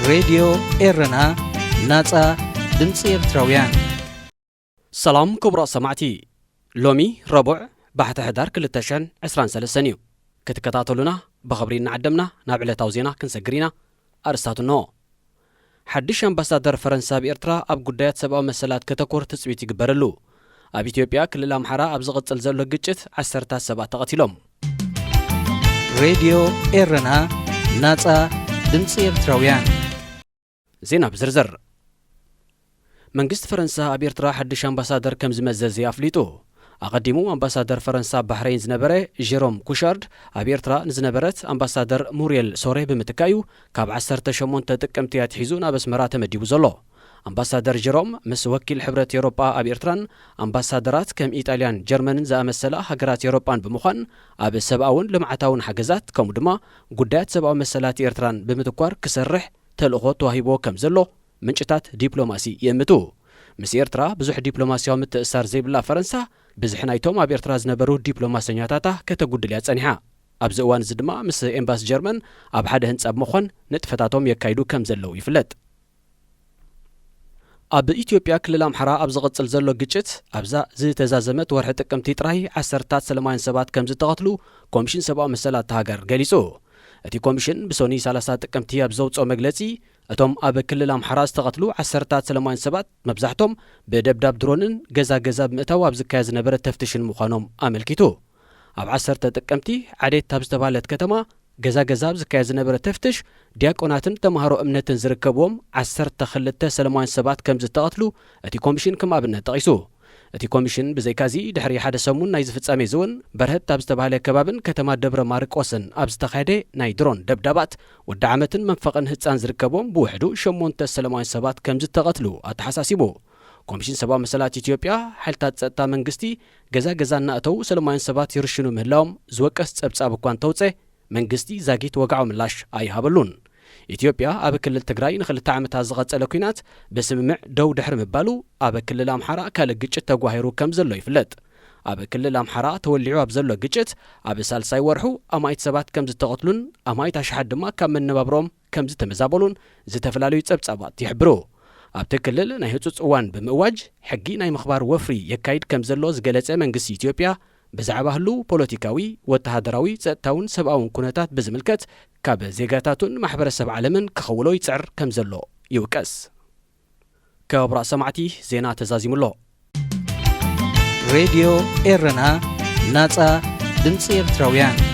ሬድዮ ኤረና፣ ናጻ ድምጺ ኤርትራውያን። ሰላም ክቡራት ሰማዕቲ፣ ሎሚ ረቡዕ ባሕቲ ሕዳር ክልተ ሽሕን ዕስራን ሰለስተን እዩ። ክትከታተሉና ብኽብሪ እናዓደምና ናብ ዕለታዊ ዜና ክንሰግር ኢና። ኣርስታቱ እንሆ። ሓድሽ ኣምባሳደር ፈረንሳ ኣብ ኤርትራ ኣብ ጉዳያት ሰብኣዊ መሰላት ከተኩር ትጽቢት ይግበረሉ። ኣብ ኢትዮጵያ ክልል ኣምሓራ ኣብ ዝቕጽል ዘሎ ግጭት ዓሰርታት ሰባት ተቐቲሎም። ሬድዮ ኤረና፣ ናጻ ድምጺ ኤርትራውያን። ዜና ብዝርዝር። መንግስቲ ፈረንሳ ኣብ ኤርትራ ሓድሽ ኣምባሳደር ከም ዝመዘዘ ኣፍሊጡ። ኣቐዲሙ ኣምባሳደር ፈረንሳ ኣብ ባሕረይን ዝነበረ ጀሮም ኩሻርድ ኣብ ኤርትራ ንዝነበረት ኣምባሳደር ሙሪየል ሶሬ ብምትካእ እዩ ካብ ዓሰርተ ሸሞንተ ጥቅምቲ ኣትሒዙ ናብ ኣስመራ ተመዲቡ ዘሎ። ኣምባሳደር ጀሮም ምስ ወኪል ሕብረት ኤውሮጳ ኣብ ኤርትራን ኣምባሳደራት ከም ኢጣልያን ጀርመንን ዝኣመሰላ ሃገራት ኤውሮጳን ብምዃን ኣብ ሰብኣውን ልምዓታውን ሓገዛት ከምኡ ድማ ጉዳያት ሰብኣዊ መሰላት ኤርትራን ብምትኳር ክሰርሕ ተልእኾ ተዋሂብዎ ከም ዘሎ ምንጭታት ዲፕሎማሲ ይእምቱ። ምስ ኤርትራ ብዙሕ ዲፕሎማስያዊ ምትእስሳር ዘይብላ ፈረንሳ፣ ብዝሒ ናይቶም ኣብ ኤርትራ ዝነበሩ ዲፕሎማሰኛታታ ከተጉድል እያ ጸኒሓ። ኣብዚ እዋን እዚ ድማ ምስ ኤምባሲ ጀርመን ኣብ ሓደ ህንጻ ብምዃን ንጥፈታቶም የካይዱ ከም ዘለዉ ይፍለጥ። ኣብ ኢትዮጵያ ክልል ኣምሓራ ኣብ ዝቕጽል ዘሎ ግጭት፣ ኣብዛ ዝተዛዘመት ወርሒ ጥቅምቲ ጥራይ ዓሰርታት ሰላማውያን ሰባት ከም ዝተቐትሉ ኮሚሽን ሰብኣዊ መሰላት እታ ሃገር ገሊጹ። እቲ ኮሚሽን ብሶኒ ሰላሳ ጥቅምቲ ኣብ ዘውጽኦ መግለጺ፣ እቶም ኣብ ክልል ኣምሓራ ዝተቐትሉ ዓሰርታት ሰላማውያን ሰባት መብዛሕቶም ብደብዳብ ድሮንን ገዛ ገዛ ብምእታው ኣብ ዝካየድ ዝነበረ ተፍትሽን ምዃኖም ኣመልኪቱ። ኣብ ዓሰርተ ጥቅምቲ ዓዴት ኣብ ዝተባህለት ከተማ ገዛ ገዛ ኣብ ዝካየድ ዝነበረ ተፍትሽ፣ ዲያቆናትን ተምሃሮ እምነትን ዝርከብዎም ዓሰርተ ክልተ ሰላማውያን ሰባት ከም ዝተቐትሉ እቲ ኮሚሽን ከም ኣብነት ጠቒሱ። እቲ ኮሚሽን ብዘይካዚ፣ ድሕሪ ሓደ ሰሙን ናይዚ ፍጻሜ እዚ እውን፣ በርሀት ኣብ ዝተባህለ ከባብን ከተማ ደብረ ማርቆስን ኣብ ዝተኻየደ ናይ ድሮን ደብዳባት፣ ወዲ ዓመትን መንፈቕን ህጻን ዝርከብዎም ብውሕዱ ሸሞንተ ሰላማውያን ሰባት ከም ዝተቐትሉ ኣተሓሳሲቡ። ኮሚሽን ሰብኣዊ መሰላት ኢትዮጵያ፣ ሓይልታት ጸጥታ መንግስቲ ገዛ ገዛ እናእተዉ ሰላማውያን ሰባት ይርሽኑ ምህላዎም ዝወቅስ ጸብጻብ እኳ እንተውጸ፣ መንግስቲ ዛጊት ወግዓዊ ምላሽ ኣይሃበሉን። ኢትዮጵያ ኣብ ክልል ትግራይ ንኽልተ ዓመታት ዝቐጸለ ኲናት ብስምምዕ ደው ድሕሪ ምባሉ፣ ኣብ ክልል ኣምሓራ ካልእ ግጭት ተጓሂሩ ከም ዘሎ ይፍለጥ። ኣብ ክልል ኣምሓራ ተወሊዑ ኣብ ዘሎ ግጭት፣ ኣብ ሳልሳይ ወርሑ ኣማኢት ሰባት ከም ዝተቐትሉን ኣማኢት ኣሽሓት ድማ ካብ መነባብሮም ከም ዝተመዛበሉን ዝተፈላለዩ ጸብጻባት ይሕብሩ። ኣብቲ ክልል ናይ ህጹጽ እዋን ብምእዋጅ፣ ሕጊ ናይ ምኽባር ወፍሪ የካይድ ከም ዘሎ ዝገለጸ መንግስቲ ኢትዮጵያ፣ ብዛዕባ ህሉው ፖለቲካዊ፣ ወተሃደራዊ፣ ጸጥታውን ሰብኣውን ኩነታት ብዝምልከት፣ ካብ ዜጋታቱን ማሕበረሰብ ዓለምን ክኸውሎ ይጽዕር ከም ዘሎ ይውቀስ። ክቡራት ሰማዕቲ፣ ዜና ተዛዚሙ ኣሎ። ሬድዮ ኤረና፣ ናጻ ድምጺ ኤርትራውያን።